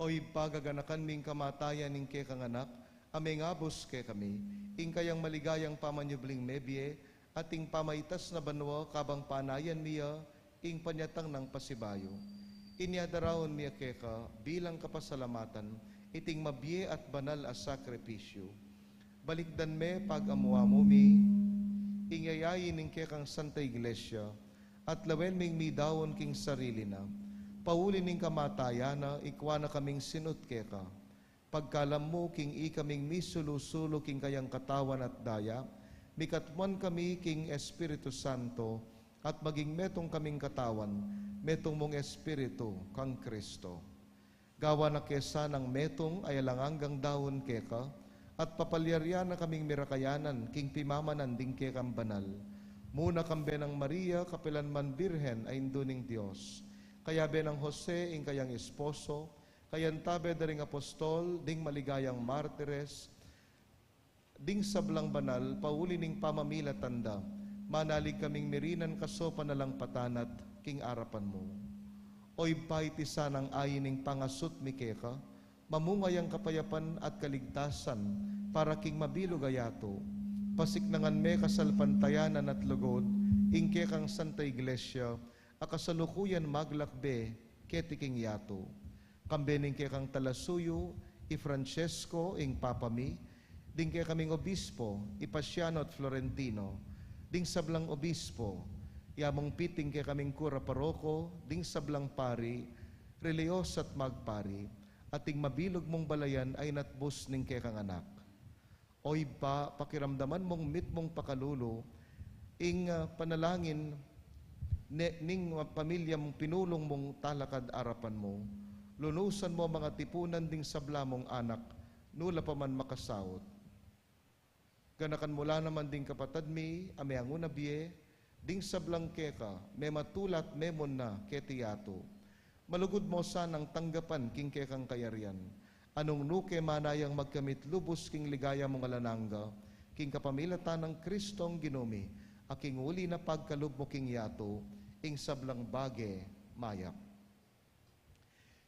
O Ibpa, gaganakan mi ing kamatayan ning kekang Anak, a mengabus kekami, ing kayang maligayang pamanyubling mebie, at ing pamaitas na banua kabang panayan mi ya, ing panyatang nang pasibayu. Inya daraun mi ya keka bilang kapasalamatan, iting mabie at banal a sakripisyu. Balikdan me pag-amu-amu mi, ing yayain ning kekang Santa Iglesia, at lawen ming midaun king sarili na, pauli ning kamatayan na, ikua na kaming sinut keka. Pagkalam mu king ikaming misulu-sulu king kayang katawan at daya, mikatmuan kami king Espiritu Santo, at maging metung kaming katawan, metung mung Espiritu kang Kristo. Gawan na ke sanang metung a alang anggang daun keka, at papalyarian na kaming mirakayanan king pimamanan ding kekang banal. Muna kambe nang Maria, kapilan man Birhen a Indu ning Dios, kayabe nang Jose, ing kayang esposo, kayang tabe da ring apostol, ding maligayang martires, ding sablang banal, pauli ning pamamilatan da, manalig kaming mirinan kasopan na lang patanat king arapan mu. O Ibpa, iti sanang ain ning pangasut mi keka, mamunga yang kapayapan at kaligtasan para king mabilug a yatu. Pasiknangan me kasalpantayanan at lugud ing kekang Santa Iglesia, a kasalukuyan maglakbe keti king yatu. Kambe ning kekang talasuyu, i Francesco, ing Papa mi, ding kekaming obispo, i Pasiano at Florentino, ding sablang obispo, yamung piting kekaming kura paroko, ding sablang pari, relihiyosa at magpari, at ing mabilug mung balayan a inatbus ning kekang Anak. O Ibpa, pakiramdaman mung mitmung pakalulu ing, ah, panalangin ne, ning pamilya mung pinulung mung talakad arapan mu. Lunusan mu a mangatipunan ding sabla mung anak, nu la pa man makasaut. Ganakan mu la naman ding kapatad mi a meangu na bie, ding sablang keka, mematulat, memunna keti yatu. Malugud mo sanang tanggapan king kekang kayarian, a nung nu ke manayang magkamit lubus king ligaya mung alang angga, king kapamilatan nang Kristong Ginu mi, a king uli na pagkalub mu king yatu, ing sablang bage mayap.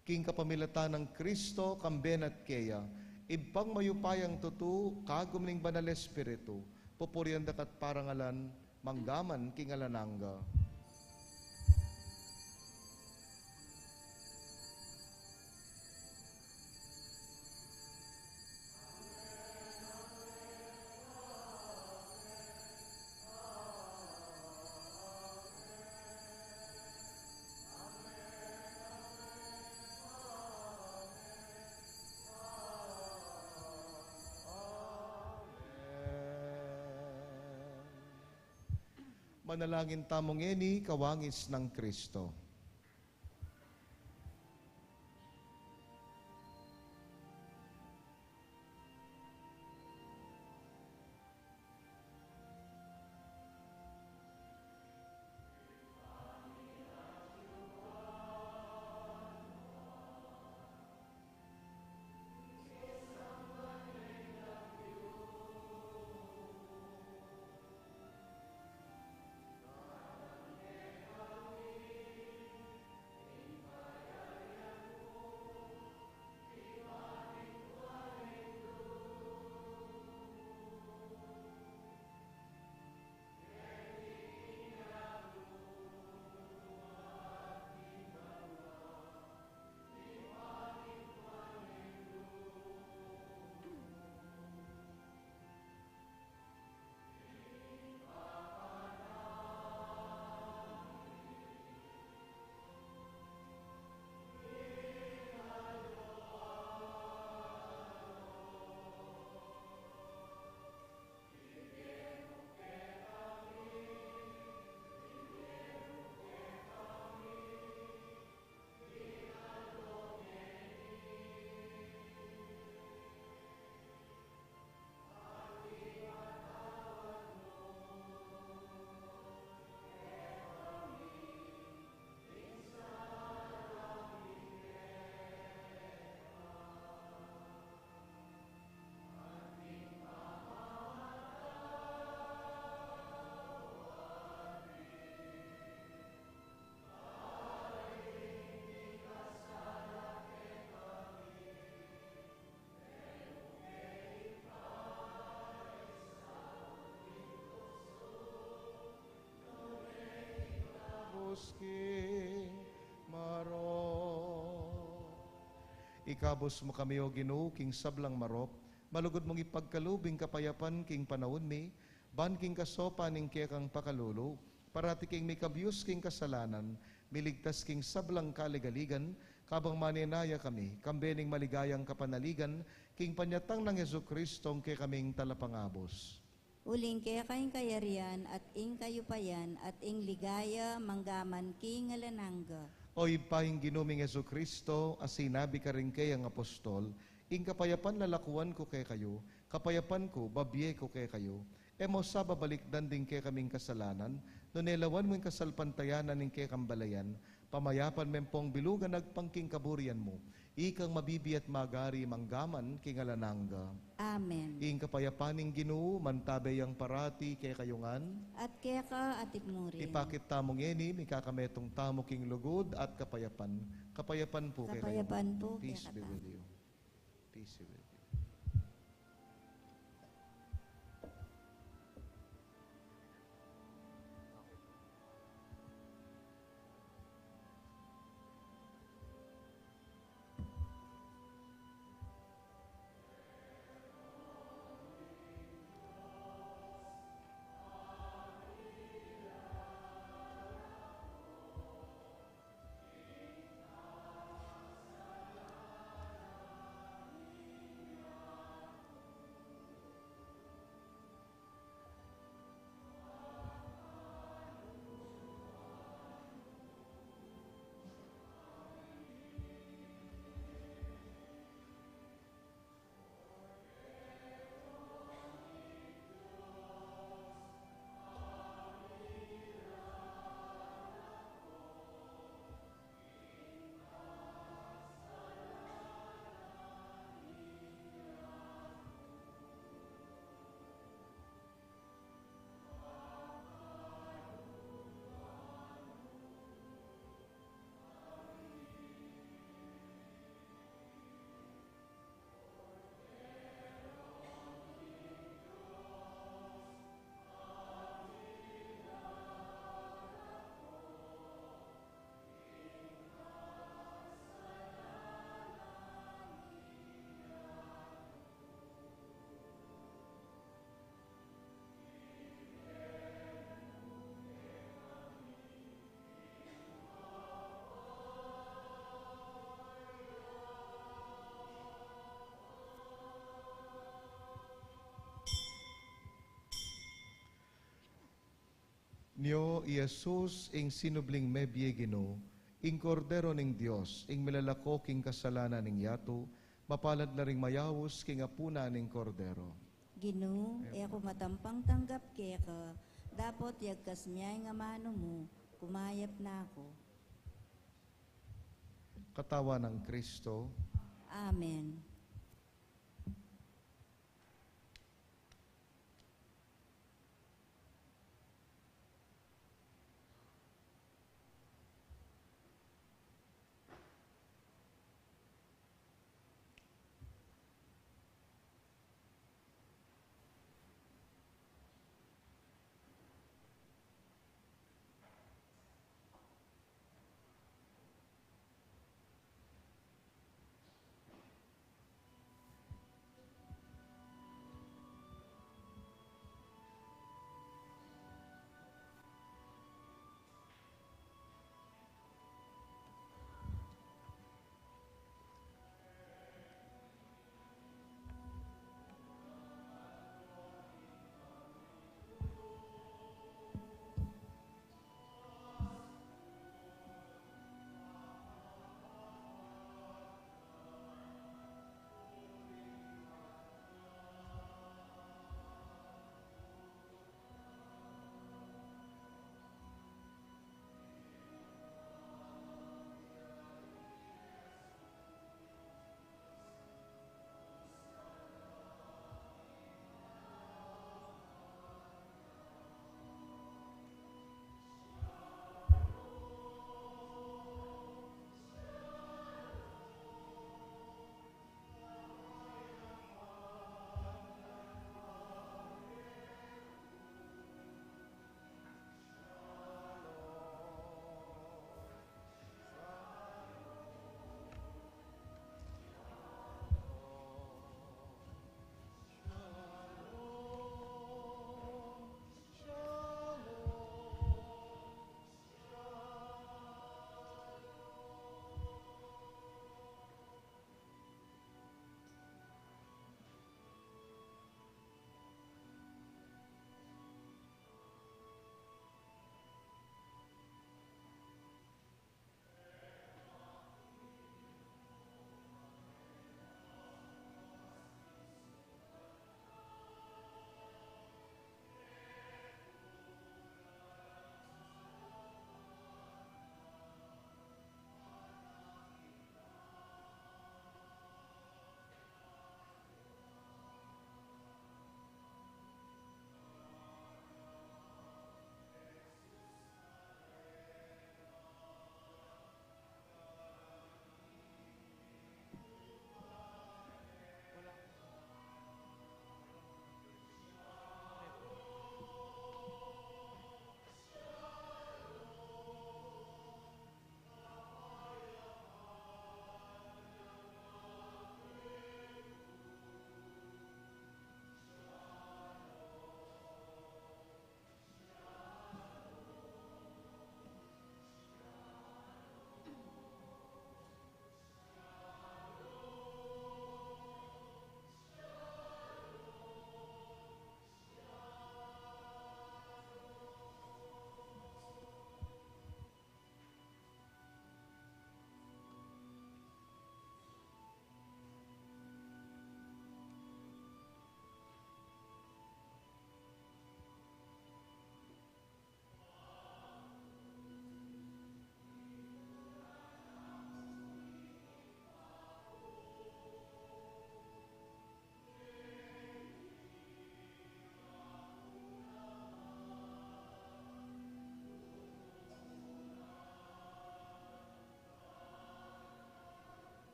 King kapamilatan nang Kristo, kambe na at keya, Ibpang mayupayang tutu, kagum ning Banal Espiritu, pupurian da ka at parangalan, manggaman king alang angga. Manalangin tamu ngeni, kawangis nang Kristo. Ikabus king marok. Ikabus mu kami, O Ginu, king sablang marok, malugud mung ipagkalub ing kapayapan king panaun mi, ban king kasaupan ning kekang pakalulu, parati kaming mikabius king kasalanan, miligtas king sablang kaligaligan, kabang manenaya kami, kambe ning maligayang kapanaligan, king panyatang nang Jesucristo, ing kekaming Talapangabus. Uling keka ing kayarian, at ing kayupayan, at ing ligaya, manggaman king alang angga. O Ibpa, ing Ginu ming Jesucristo, a sinabi karing keyang apostol, ing kapayapan lalakuan ku kekayu, kapayapan ku babie ku kekayu. E mu sa babalikdan ding kekaming kasalanan, nune lawan mu ing kasalpantayanan ning kekang balayan, pamayapan me pong bilugan agpang king kaburian mu, ikang mabibie at magari manggaman king alang angga. Amen. Ing kapayapan ning Ginu, mantabe yang parati kekayu ngan. At keka atik mu rin. Ipakit tamu ngeni, mikakametung tamu king lugud at kapayapan. Kapayapan pu kekayu. Kapayapan pu kekatamu. Peace be with you. Peace be with you. Nyo i Jesus, ing sinubling mebie Ginu, ing Kordero ning Dios, ing milalako king kasalanan ning yatu, mapalad la ring mayaus king apunan ning Kordero. Ginu, e ku matampang tanggap keka, dapot yagkas me ing amanu mu, kumayap na ku. Katawan nang Kristo. Amen.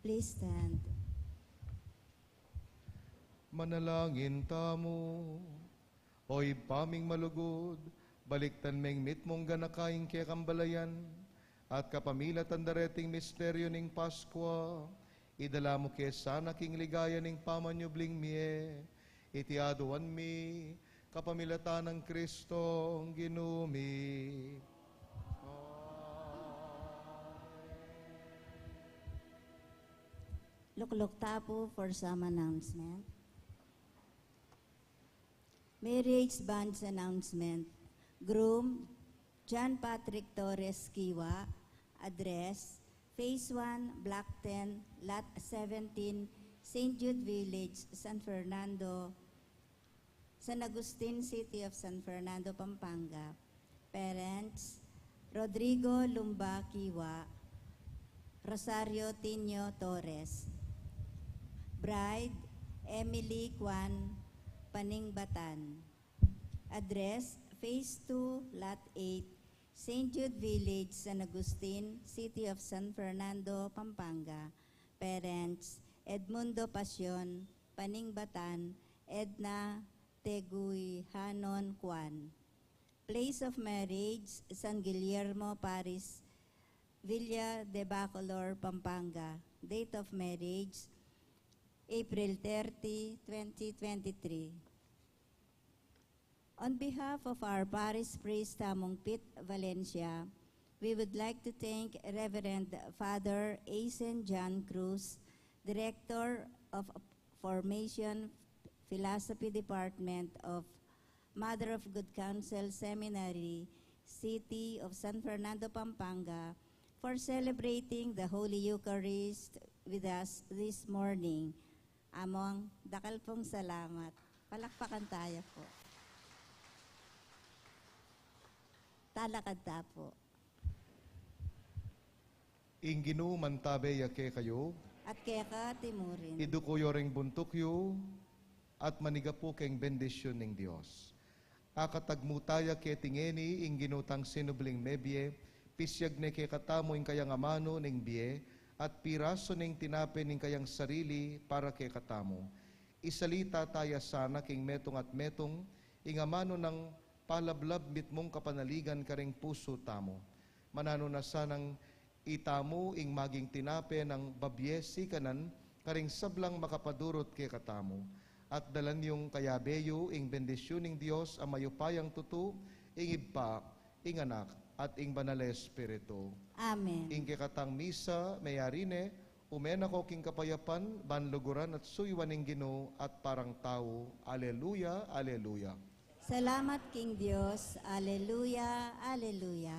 Please stand. Manalangin tamu. O Ibpa ming malugud, balikdan meng mitmung ganaka ing kekang balayan, at kapamilatan dareting misteryu ning Paskwa, idala mu ke sana king ligaya ning pamanyubling mie. Iti aduan mi kapamilatan nang Kristong Ginu mi. Amen. Lukluk ta pu for some announcement. Marriage banns announcement. Groom, John Patrick Torres Kiwa. Address, Phase one, Block ten, Lot seventeen, Saint Jude Village, San Fernando, San Agustin, City of San Fernando, Pampanga. Parents, Rodrigo Lumba Kiwa, Rosario Tinio Torres. Bride, Emily Kwan Paningbatan. Address, Phase two, Lot eight, Saint Jude Village, San Agustin, City of San Fernando, Pampanga. Parents, Edmundo Pasion Paningbatan, Edna Teguihanon Kwan. Place of marriage, San Guillermo Parish, Villa de Bacolor, Pampanga. Date of marriage, April thirty, twenty twenty-three. On behalf of our parish priest, Tamung Pete Valencia, we would like to thank Reverend Father Asen John Cruz, Director of Formation Philosophy Department of Mother of Good Counsel Seminary, City of San Fernando, Pampanga, for celebrating the Holy Eucharist with us this morning. Among, dakal pung salamat. Palakpakan tayo po. Talakad ta po. Ing Ginu mantabe ya kekayu. At keka timurin. Iduku yu ring buntuk yu, at manigapu keng bendisyun ning Dios. Akatagmu ta ya keti ngeni ing Ginu tang sinubling mebie, pisyag ne kekatamu ing kayang amanu ning bie, at pirasu ning tinape ning kayang sarili para kekatamu. Isalita ta ya sana king metung at metung, ing amanu nang palablab mitmung kapanaligan karing pusu tamu. Mananu na sanang itamu ing maging tinape nang babie sikanan karing sablang makapadurut kekatamu. At dalan yung kayabe yu ing bendisyun ning Dios a mayupayang tutu, ing Ibpa, ing Anak, at ing Banal a Espiritu. Amen. Ing kekatang misa meyari ne, ume na ko king kapayapan, ban luguran at suyuan ing Ginu at parang tau. Aleluya, aleluya. Salamat king Dios. Aleluya, aleluya.